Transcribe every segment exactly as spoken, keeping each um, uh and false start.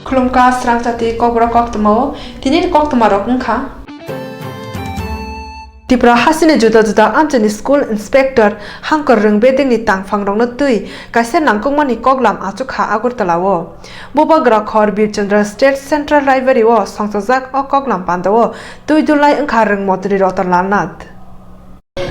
Khulumkha srangchati kokborok koktwmao, tinini koktwmarok wngkha. Tripura hasteni juda juda amchaini school inspector Hangkor Rwngbedengni tangphangrokno twi kaisa nangkukmani koklam achukha Agartala-o. Bubagra khor Birchandra State Central Library-o songchajak o koklam pandao twi dulnai wngkha Rwng Montri Ratan Lal Nath.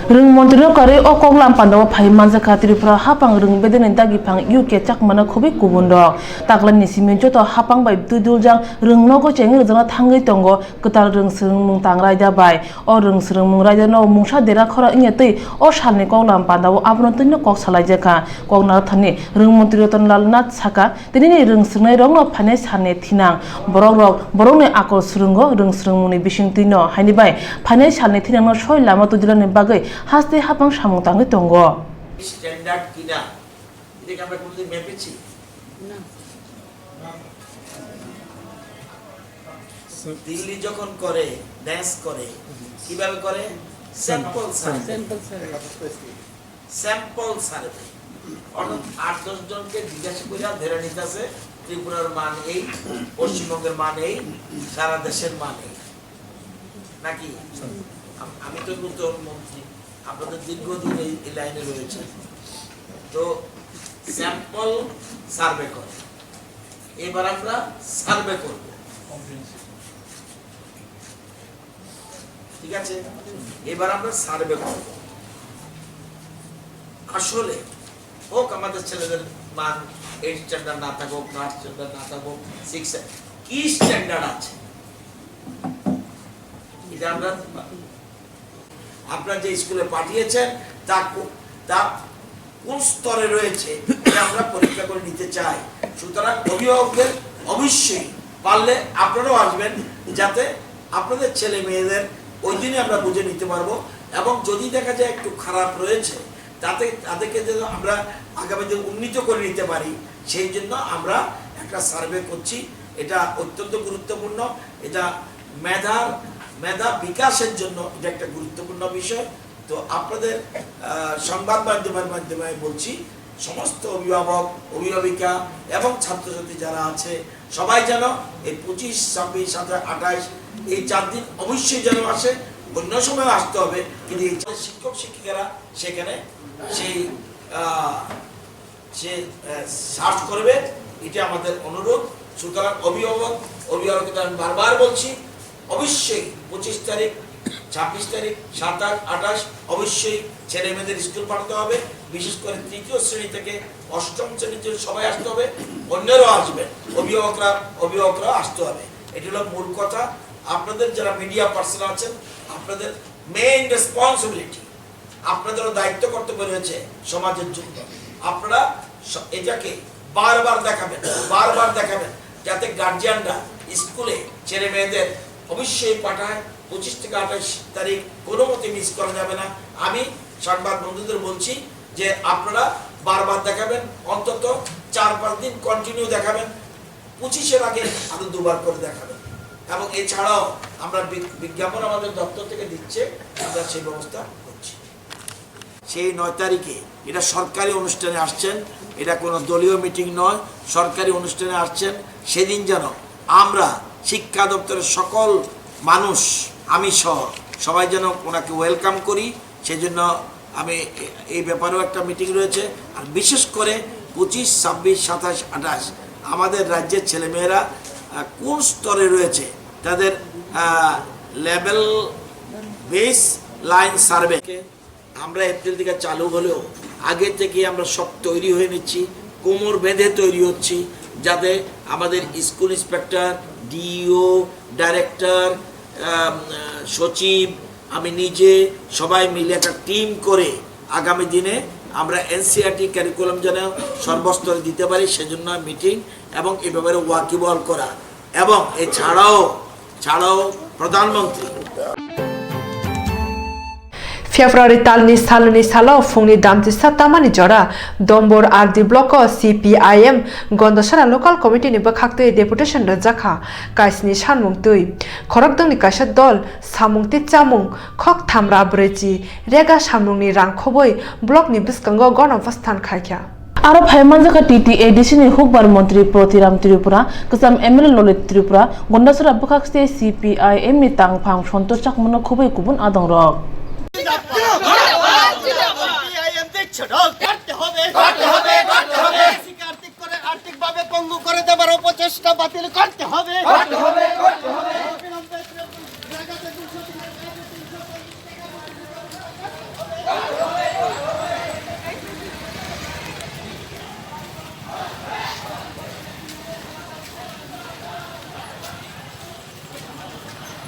Rwng Montrino karwi o koklam pandao phai manjakha Tripura haphang Rwngbedengni dagiphang U K Chakmano khobwi kubunrok. Taklani simi joto haphang bai twi duljak rwng nogo chengwi rwjakna thangwi tongo kwtal rwng swrwngmung tang raida bai. O rwng swrwngmung raidano mungsa dera khora wngya twi o salni koklam pandao abono twino kok salaijakha. Koknarthani Rwng Montri Ratan Lal Nath saka, tinini rwng swrwngnairokno phainai salni thinang. Borokrok borokni akol swrwngo rwng swrwngmungni bisingtwino, haini bai phainai salni thinangno soi lama twijlani bagwi haste haphang samung tangwi tongo. Standard কিনা, এটা কি আমরা কোনোদিন মেপেছি? না। দিল্লি যখন করে, ড্যান্স করে, কিভাবে করে? Sample survey. Sample survey. Sample survey. অর্থাৎ আট দশ জনকে জিজ্ঞাসা করে ধরে নিতেছে ত্রিপুরার মান এই, পশ্চিমবঙ্গের মান এই, সারা দেশের মান এই। নাকি? আম-, আমি তো নতুন মন্ত্রী, আপনাদের দীর্ঘদিন এই, এই লাইনে রয়েছে। তো স্যাম্পল সার্ভে করে। এবার আমরা সার্ভে করব। ঠিক আছে, এবার আমরা সার্ভে করব আসলে হোক আমাদের ছেলেদের মান এইট স্ট্যান্ডার্ড না থাকুক, নাইন স্ট্যান্ডার্ড না থাকুক, সিক্স, কি স্ট্যান্ডার্ড আছে, এটা আমরা, আপনারা যে স্কুলে পাঠিয়েছেন তা কো-, তা কোন স্তরে রয়েছে, এটা আমরা পরীক্ষা করে নিতে চাই। সুতরাং অভিভাবকদের অবশ্যই পারলে আপনারাও আসবেন, যাতে আপনাদের ছেলে মেয়েদের ওই দিনে আমরা বুঝে নিতে পারবো। এবং যদি দেখা যায় একটু খারাপ রয়েছে, তাতে, তাদেরকে যেন আমরা আগামী দিন উন্নীত করে নিতে পারি, সেই জন্য আমরা একটা সার্ভে করছি। এটা অত্যন্ত গুরুত্বপূর্ণ। এটা মেধার, মেধা বিকাশের জন্য এটা একটা গুরুত্বপূর্ণ বিষয়। তো আপনাদের, আহ, সংবাদ মাধ্যমের মাধ্যমে আমি বলছি, সমস্ত অভিভাবক, অভিভাবিকা এবং ছাত্রছাত্রী যারা আছে, সবাই যেন এই পঁচিশ, ছাব্বিশ, সাতাশ, আঠাশ, এই চার দিন অবশ্যই যেন আসে। অন্য সময় আসতে হবে, কিন্তু এই চার শিক্ষক শিক্ষিকারা সেখানে সেই, আহ, সে, আহ, সার্চ করবে, এটা আমাদের অনুরোধ। সুতরাং অভিভাবক, অভিভাবকদের আমি বারবার বলছি, অবশ্যই পঁচিশ তারিখ, ছাব্বিশ তারিখ, সাতাশ, আঠাশ অবশ্যই ছেলে মেয়েদের স্কুল পাঠাতে হবে। বিশেষ করে তৃতীয় শ্রেণী থেকে অষ্টম শ্রেণীর জন্য সবাই আসতে হবে, অন্যরাও আসবেন, অভিভাবকরা, অভিভাবকরাও আসতে হবে। এটি হলো মূল কথা। আপনাদের যারা মিডিয়া পার্সন আছেন, আপনাদের মেইন রেসপন্সিবিলিটি, আপনাদেরও দায়িত্ব কর্তব্য রয়েছে সমাজের জন্য। আপনারা স-, এটাকে বারবার দেখাবেন, বারবার দেখাবেন, যাতে গার্জিয়ানরা স্কুলে ছেলে মেয়েদের অবশ্যই পাঠায়। পঁচিশ থেকে আঠাশ তারিখ কোনো মতে মিস করা যাবে না। আমি সংবাদ বন্ধুদের বলছি যে আপনারা বারবার দেখাবেন, অন্তত চার পাঁচ দিন কন্টিনিউ দেখাবেন। পঁচিশের আগে আরো দুবার করে দেখাবেন। এবং এছাড়াও আমরা বি-, বিজ্ঞাপন আমাদের দপ্তর থেকে দিচ্ছে, আমরা সেই ব্যবস্থা করছি। সেই নয় তারিখে এটা সরকারি অনুষ্ঠানে আসছেন, এটা কোনো দলীয় মিটিং নয়, সরকারি অনুষ্ঠানে আসছেন। সেদিন যেন আমরা শিক্ষা দপ্তরের সকল মানুষ, আমি সহ সবাই যেন ওনাকে ওয়েলকাম করি। সেজন্য আমি এ-, এই ব্যাপারেও একটা মিটিং রয়েছে। আর বিশেষ করে পঁচিশ, ছাব্বিশ, সাতাশ, আঠাশ আমাদের রাজ্যের ছেলেমেয়েরা, আহ, কোন স্তরে রয়েছে, তাদের, আহ, লেভেল বেস লাইন সার্ভে আমরা এপ্রিল থেকে চালু হলেও আগে থেকে আমরা সব তৈরি হয়ে নিচ্ছি, কোমর বেঁধে তৈরি হচ্ছি, যাতে আমাদের স্কুল ইন্সপেক্টর, ডিইও, ডাইরেক্টর, আম, সচিব, আমি নিজে সবাই মিলে একটা টিম করে আগামী দিনে আমরা এনসিইআরটি কারিকুলাম যেন সর্বস্তরে দিতে পারি, সেজন্য মিটিং এবং এ ব্যাপারে ওয়াকিবহাল করা। এবং এছাড়াও, ছাড়াও প্রধানমন্ত্রী February talni salni salo phungni damchisa tamani jora Dombor R D block o C P I M Gondasara local committee ni bwkhaktwi deputation rwjakha kaisni sanmung twi. Khorokdongni kaisa dol samung tei chamung khok tham ra brwichi rega samungni rang khobwi block ni bwskango gonobwsthan khaikha. Aro phai manjakha T T A D C ni hukbar montri Pratiram Tripura, kwcham M L A Lolit Tripura, Gondasora bwkhak state C P I M ni tangphang Santosh Chakmano khubui kubun adongrok. CPIM দেখছে ঢং। করতে হবে, করতে হবে, করতে হবে। এসি কার্তিক করে আর্থিকভাবে পঙ্গু করে দেবার অপচেষ্টা বাতিল করতে হবে। করতে হবে, করতে হবে। অবিলম্বে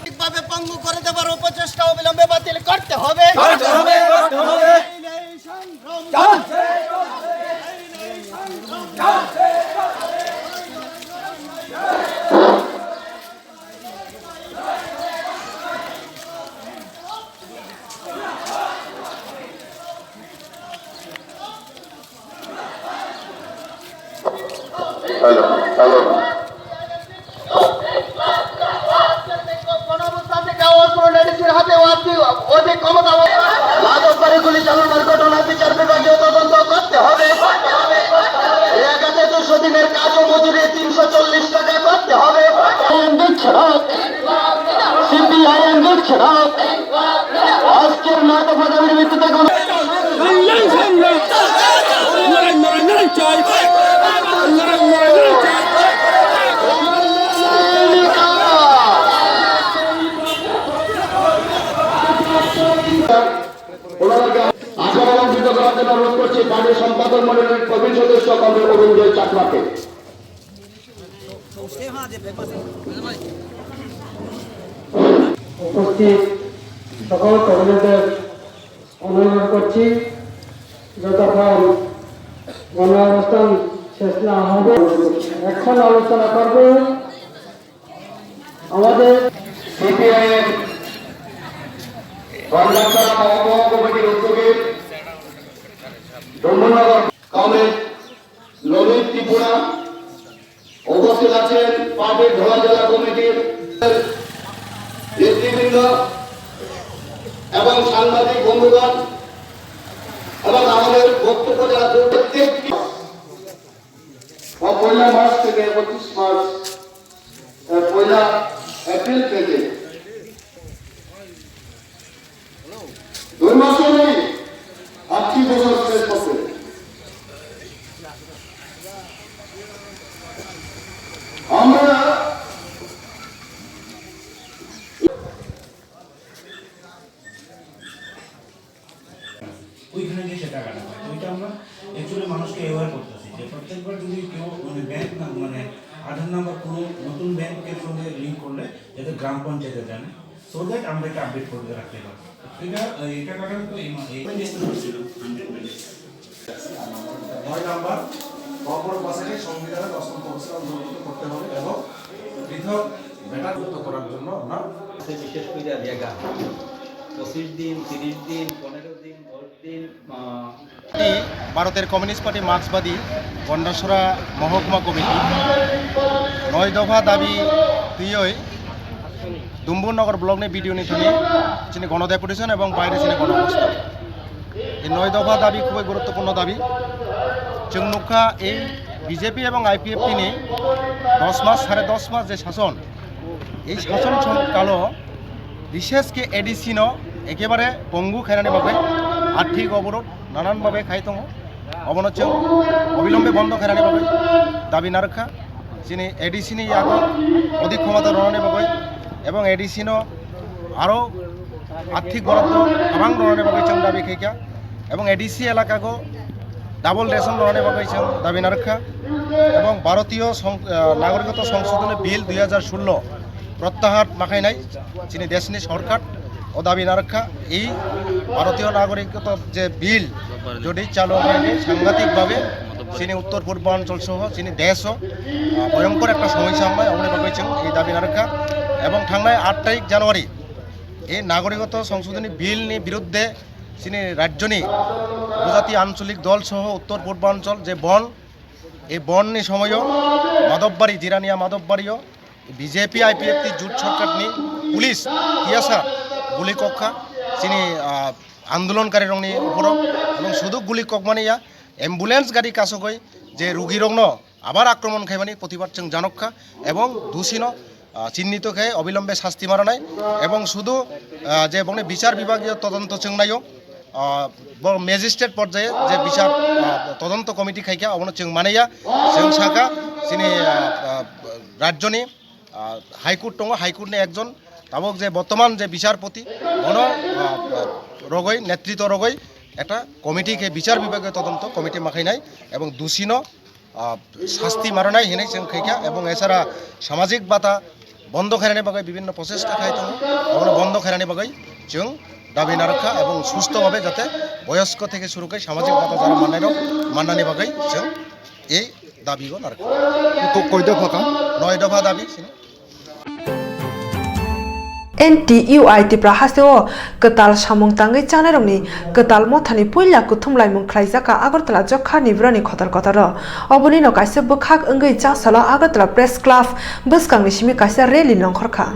ঠিকভাবে পঙ্গু করে দেবার অপচেষ্টা অবিলম্বে বাতিল করতে হবে। করতে হবে, করতে হবে। এই নেই সংগ্রাম। চলছে, চলছে। এই নেই সংগ্রাম। চলছে, চলছে। Hello, hello. গণঅবস্থান থেকে অস্ত্র লেডিসির হাতে অতি, অতি ক্ষমতা। মাদক বাড়ি গুলি চালানোর ঘটনা বিচার বিভাগীয় তদন্ত করতে হবে। এলাকাতে দুশো দিনের কাজ ও মজুরি তিনশো চল্লিশ টাকা করতে হবে। সিপিআইএম দিচ্ছে না। আজকের নয় দফা দাবির ভিত্তিতে গণ- আশা আলঙ্কৃত করার জন্য অনুরোধ করছি পার্টির সম্পাদক মণ্ডলীর প্রবীণ সদস্য কমরেড অরুণোদয় চাকমাকে। উপস্থিত সকল কর্মীদের অনুরোধ করছি, যতক্ষণ গণঅবস্থান শেষ না হবে, এখন আলোচনা করব আমাদের সিপিআইএম গণবাঞ্ছনা মহকুমা কমিটির উদ্যোগে ডুম্বুরনগর কমরেড ললিত ত্রিপুরা, উপস্থিত আছেন পার্টির ধলা জেলা কমিটির নেতৃবৃন্দ এবং সাংবাদিক বন্ধুগণ এবং আমাদের বক্তব্য যারা করবেন, প্রত্যেকটি পয়লা মার্চ থেকে পঁচিশ মার্চ, আহ, পয়লা এপ্রিল থেকে দুই মাসও নেই, আটটি বছর শেষ হচ্ছে। আমরা ওইখানে গিয়ে সে টাকাটা পায়। তো ওইটা আমরা actually মানুষকে aware করতেছি যে প্রত্যেকবার যদি কেউ মানে ব্যাংক না, মানে আধার নাম্বার কোনো নতুন ব্যাংকের সঙ্গে লিংক করলে যাতে গ্রাম পঞ্চায়েতে জানে, so that আমরা এটা আপডেট করে রাখতে পারি। এটা, এই টাকাটা তো এই মা-, এই নয় নাম্বার, কর্পোরেট ভাষাকে সংবিধানের দশম তফসিল অন্তর্ভুক্ত করতে হবে এবং পৃথক বেতন যুক্ত করার জন্য আমরা বিশেষ করে লেখা পঁচিশ দিন, তিরিশ দিন, পনেরো দিন, দশ দিন, আহ, ভারতের কমিউনিস্ট পার্টি মার্ক্সবাদী গন্ডাছড়া মহকুমা কমিটি নয় দফা দাবি twiwi Dumbur Nagar block ni B D O ni thani chini gono deputation ebong baire chini gono obosthan. Ei noi dopha dabi khubui guruttopurno dabi. Chwng nukha ei B J P ebong I P F T ni dos mas, sare dos mas je sason, ei sason som kalo bishesh khe A D C no ekebare pongu khainani bagwi arthik oborod nanan babe khai tongo. Obono chwng obilombe bondo khainani bagwi dabi narwkha. Chini A D C ni yago odik khomota rwnani bagwi ebong A D C no aro arthik boroddo kwbang rwnani bagwi chwng dabi khaikha. Ebong A D C elakago double ration rwnani bagwi chwng dabi narwkha. Ebong Bharatiyo Song-, ah, Nagorikotto Songshodhoni Bill dui hajar sullo prottahar ma khainai chini deshni sorkar o dabi narwkha. Ei Bharatiyo Nagorikotto je bill jodi chalu khainai, sanghatik bhabe chini uttor purbanchol soho chini desho, ah, bhoyonkor ekta somosya wngnai, oboni bagwi chwng ei dabi narwkha. Ebong thangnai aat tarik January ei Nagorikotto Songshodhoni Bill ni biruddhe chini rajyoni upojati ancholik dol soho uttor purbanchol je bon, ei bon ni somoyo Madhobbari, Jirania Madhobbario B J P I P F T jut sorkar ni police tiyasa guli kokha chini, ah, andolonkari rokni uporo, ebong sudu guli kokmani ya Ambulance gari kasogoi je rugirokno abar akromon khaimani protibad chwng janokha, ebong dusino, ah, chinnito khe obilombe sasti maranai, ebong sudu, ah, je bongni bichar bibagiyo todonto chwng naio, ah, bo magistrate porjaye je bichar, ah, todonto committee khaikha, obono chwng manaya, chwng saka chini, ah, ah, rajyoni, ah, High Court tongo, High Court ni ekjon tabok je bortoman je bichar poti, bono, ah, ah, rogoi, netritwo rogoi ekta committee khe bichar bibagiyo todonto committee makhainai, ebong dusino, ah, sasti maranai hinwi chwng khaikha, ebong esara samajik bata bondo khainani bagwi bibinno prochesta khai tongo, abono bondo khainani bagwi chwng dabi narwkha, ebong susto bhabe jate boyosko theke suru khai samajik bata jara mannairok mannani bagwi chwng ei dabigo narwkha. Ko-, koi dopha ka? Noi dopha dabi sini. N T U I Tipra hasteo kwtal samung tangwi chanairokni kwtal mothani puila kuthum laimung khlaijak kha Agartala Jokha Nibrani khotar kotaro. Obonino kaisa bwkhak wngwi chasalo Agartala Press Club bwskangni simi kaisa rally nongkhor kha.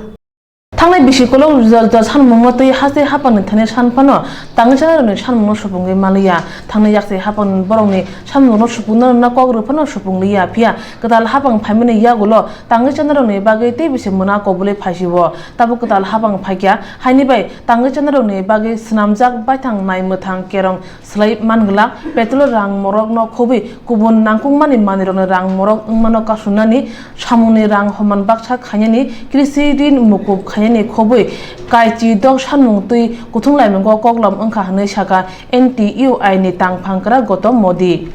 Thangnai bisi kolok juda juda sanmungno twi haste haphangni thani san phano tangwi chanairokni sanmungno supungwi manliya. Thangnai yakse haphangni borokni sanmungno supungna rwna kok rw phano supung liya, phiya kwtal haphang phaimani yagulo tangwi chanairokni bagwi tei bisi mwna kobulwi phaisio. Tabuk kwtal haphang phaikha, haini bai tangwi chanairokni bagwi swnamjak baithang nai mwthang kerong swlai man glak, petrol rang morokno khobwi kubun nangkukmani manwirokni rang morok wngmano kasunani, samungni rang homan baksa khainani, krisi rin mukup khainani khobwi kaichi dok sanmung twi kuthum laimungo koklam wngkha hwnwi sakha N T U I ni tangphangkra Gautam Modi.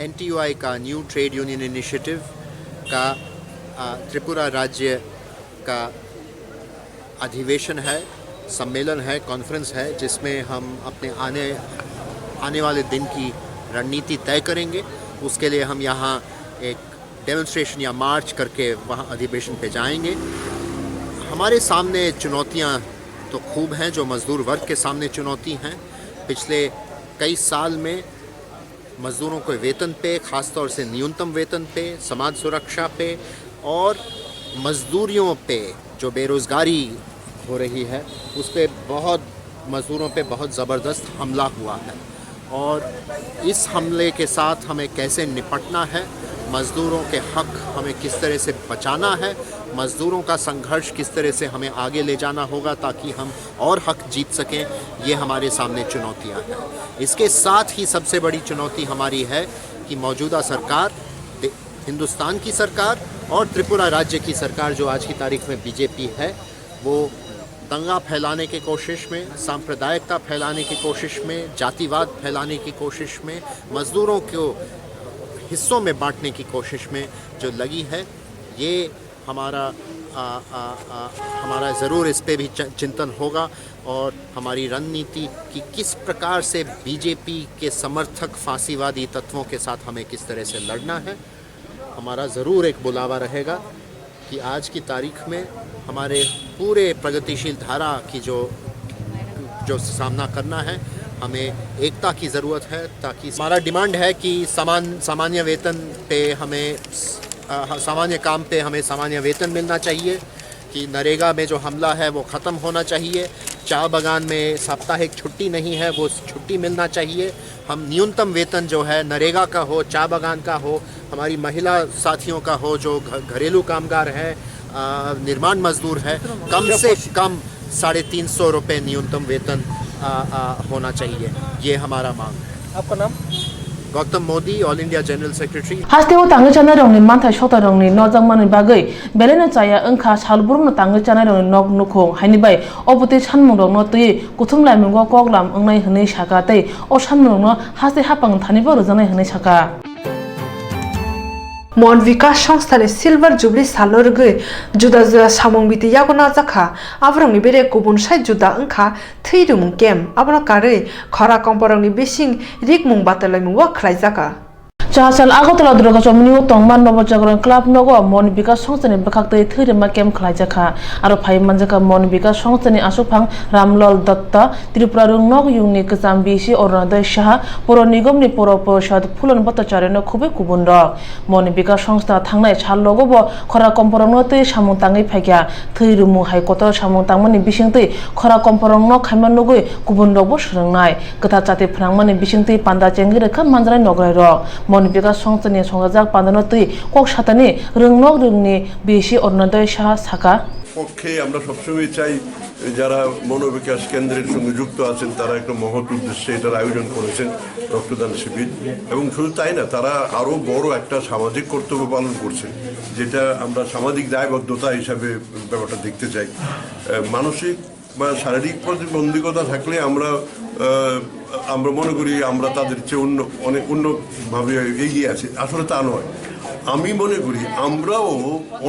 एनटीयूआई का new trade union initiative का, अ, त्रिपुरा राज्य का अधिवेशन है, सम्मेलन है, कॉन्फ्रेंस है, जिसमें हम अपने आने, आने वाले दिन की रणनीति तय करेंगे। उसके लिए हम यहाँ एक डेमोन्स्ट्रेशन या मार्च करके वहाँ अधिवेशन पे जाएंगे। हमारे सामने चुनौतियाँ तो खूब हैं, जो मजदूर वर्ग के सामने चुनौती हैं। पिछले कई साल में मजदूरों के वेतन पे, खासतौर से न्यूनतम वेतन पे, समाज सुरक्षा पे और मजदूरियों पे जो बेरोज़गारी हो रही है, उस पे बहुत, मजदूरों पे बहुत ज़बरदस्त हमला हुआ है। और इस हमले के साथ हमें कैसे निपटना है, मजदूरों के हक हमें किस तरह से बचाना है, मजदूरों का संघर्ष किस तरह से हमें आगे ले जाना होगा, ताकि हम और हक जीत सकें, ये हमारे सामने चुनौतियां हैं। इसके साथ ही सबसे बड़ी चुनौती हमारी है कि मौजूदा सरकार, दे-, हिंदुस्तान की सरकार और त्रिपुरा राज्य की सरकार, जो आज की तारीख में बीजेपी है, वो दंगा फैलाने की कोशिश में, सांप्रदायिकता फैलाने की कोशिश में, जातिवाद फैलाने की कोशिश में, मजदूरों को हिस्सों में बांटने की कोशिश में जो लगी है, ये हमारा, आ, आ, आ, हमारा ज़रूर इस पे भी च-, चिंतन होगा और हमारी रणनीति कि किस प्रकार से बीजेपी के समर्थक फांसीवादी तत्वों के साथ हमें किस तरह से लड़ना है। हमारा ज़रूर एक बुलावा रहेगा कि आज की तारीख में हमारे पूरे प्रगतिशील धारा की जो, जो सामना करना है, हमें एकता की ज़रूरत है, ताकि हमारा डिमांड है कि समान, सामान्य वेतन पे हमें, अ, सामान्य काम पे हमें सामान्य वेतन मिलना चाहिए, कि नरेगा में जो हमला है वो ख़त्म होना चाहिए। चाय बागान में साप्ताहिक छुट्टी नहीं है, वो छुट्टी मिलना चाहिए। हम न्यूनतम वेतन जो है नरेगा का हो, चाय बागान का हो, हमारी महिला साथियों का हो, जो घ-, घरेलू कामगार है, अ, निर्माण मजदूर है, कम से कम साढ़े तीन सौ रुपये न्यूनतम वेतन, अ, अ, होना चाहिए। ये हमारा मांग है। आपका नाम? Gautam Modi, All India General Secretary. Hasteo tangwi chanairokni manthai sotairokni nojakmani bagwi belaino chaya wngkha salbrumno tangwi chanairokni nok nukhung. Haini bai obotwi sanmungrokno twiwi kuthum laimungo koklam wngnai hwnwi sakha tei o sanmungrokno haste haphang thanibo rwjaknai hwnwi sakha. Mon Vikas Songstha ni Silver Jubilee salo rwgwi juda juda samung biti yago najakha. Aborokni bere kubun sai juda wngkha thwi rimung camp. Abono karwi khora komporokni bising rikmung batalaimung o khlaijakha. Hachal Agartala Durga Chowmuni o tongma Nobo Jagran Club nogo Mon Bikas Songstha ni bwkhaktwi thwi rwma camp khlaijakha. Aro phai manjakha Mon Bikas Songstha ni aswkphang Ramlal Datta, Tripura Rwngnok Yungni kwcham B C Orunodoi Saha, Puro Nigom ni Puro Parishad Phulon Bhattacharya no khubui kubun rok. Mon Bikas Songstha thangnai sal logo bo khora komporokno twi samung tangwi phaikha. Thwi rwmung hai kotor samung tangmani bisingtwi khora komporokno khaima nugwi kubun rokbo swrwngnai. Kwthar chati phnangmani bisingtwi panda chengwi rwkha manjaknai nograi rok. Mon Bikas Songstha ni songjajak pandano twi kok satani Rwngnok Yungni B C Orunodoi Saha sakha. পক্ষে আমরা সবসময় চাই যারা মনোবিকাশ কেন্দ্রের সঙ্গে যুক্ত আছেন, তারা একটা মহৎ উদ্দেশ্যে এটার আয়োজন করেছেন, রক্তদান শিবির। এবং শুধু তাই না, তারা আরও বড় একটা সামাজিক কর্তব্য পালন করছেন, যেটা আমরা সামাজিক দায়বদ্ধতা হিসাবে ব্যাপারটা দেখতে চাই। আহ, মানসিক বা শারীরিক প্রতিবন্ধকতা থাকলে আমরা, আহ, আমরা মনে করি আমরা তাদের চেয়ে অন্য, অনেক অন্যভাবে এগিয়ে আছি। আসলে তা নয়। আমি মনে করি আমরাও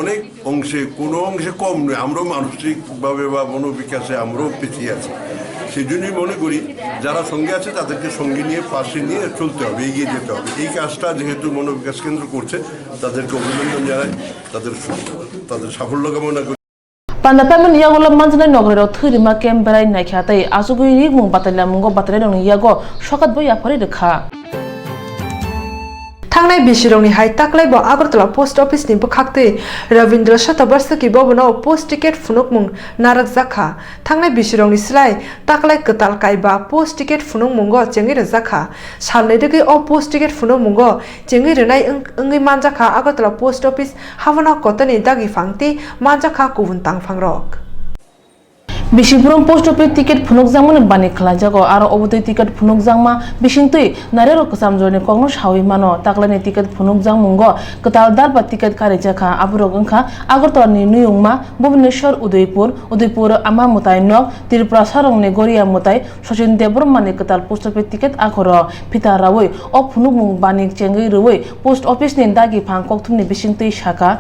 অনেক অংশে, কোনো অংশে কম নয়। আমরাও মানসিকভাবে বা মনোবিকাশে আমরাও পিছিয়ে আছি। সেই জন্যই মনে করি যারা সঙ্গে আছে তাদেরকে সঙ্গে নিয়ে, পাশে নিয়ে চলতে হবে, এগিয়ে যেতে হবে। এই কাজটা যেহেতু মনোবিকাশ কেন্দ্র করছে, তাদেরকে অভিনন্দন জানাই, তাদের সু-, তাদের সাফল্য কামনা করি। Panda paimani yagulo manjaknai nograi rok thwi rwma camp berai naikha tei achugwi rikmung batailamungo batailairokni yago sokat bo yapharwi rwkha. Thangnai bisirokni hai taklai bo Agartala post office ni bwkhaktwi Ravindra Shatabarshaki bobono post ticket phunukmung narwkjakha. Thangnai bisirokni slai taklai kwtal kaiba post ticket phunukmungo chengwi rwjakha. Salni rwgwi o post ticket phunukmungo chengwi rwnai wng-, wngwi manjakha Agartala post office habona kotorni dagi phang tei manjakha kubun tangphangrok. Bisingphurum post office ticket phunukjakmani bani khlaijago, aro obo twi ticket phunukjakma bisingtwi nairarok kwcham jorani kokno sawi mano. Taklaini ticket phunukjakmungo kwtal darba ticket karijakha, aborok wngkha Agartala ni Nuyungma, Bhubaneswar, Udaipur, Udaipur Ama Mwtai Nok, Tripura Sarongni Goria Mwtai, Sachin Debbarmani kwtal post office ticket akhoro phita raui o phunukmung bani chengwi rwui post office ni dagi phang kokthumni bisingtwi sakha.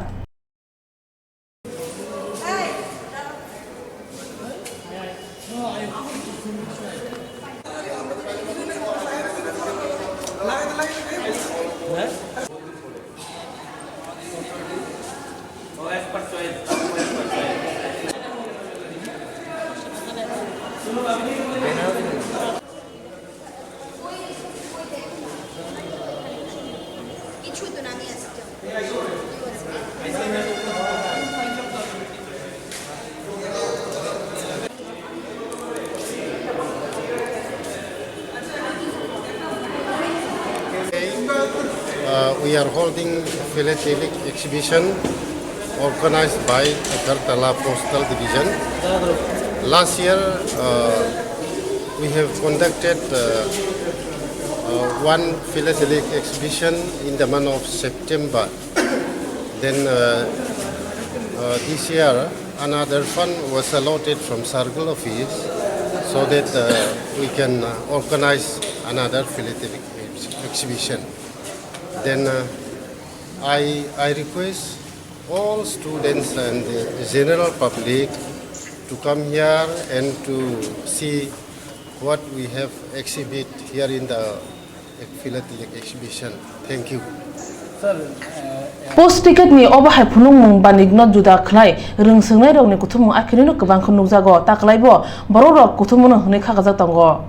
Uh, we are holding philatelic exhibition organized by Agartala Postal Division. Last year, uh, we have conducted, uh, uh, one philatelic exhibition in the month of September. Then, uh, uh, this year, another fund was allotted from circle office so that, uh, we can, uh, organize another philatelic ex-, exhibition. Then, uh, I, I request all students and the general public to come here and to see what we have exhibit here in the philatelic exhibition. Thank you. Post ticket ni obo hai phunukmung banikno juda khlai rwngswngnairokni kuthumung akhirino kwbangkhe nukjago, taklaibo borokrok kuthumungno hwnwi khakajak tongo.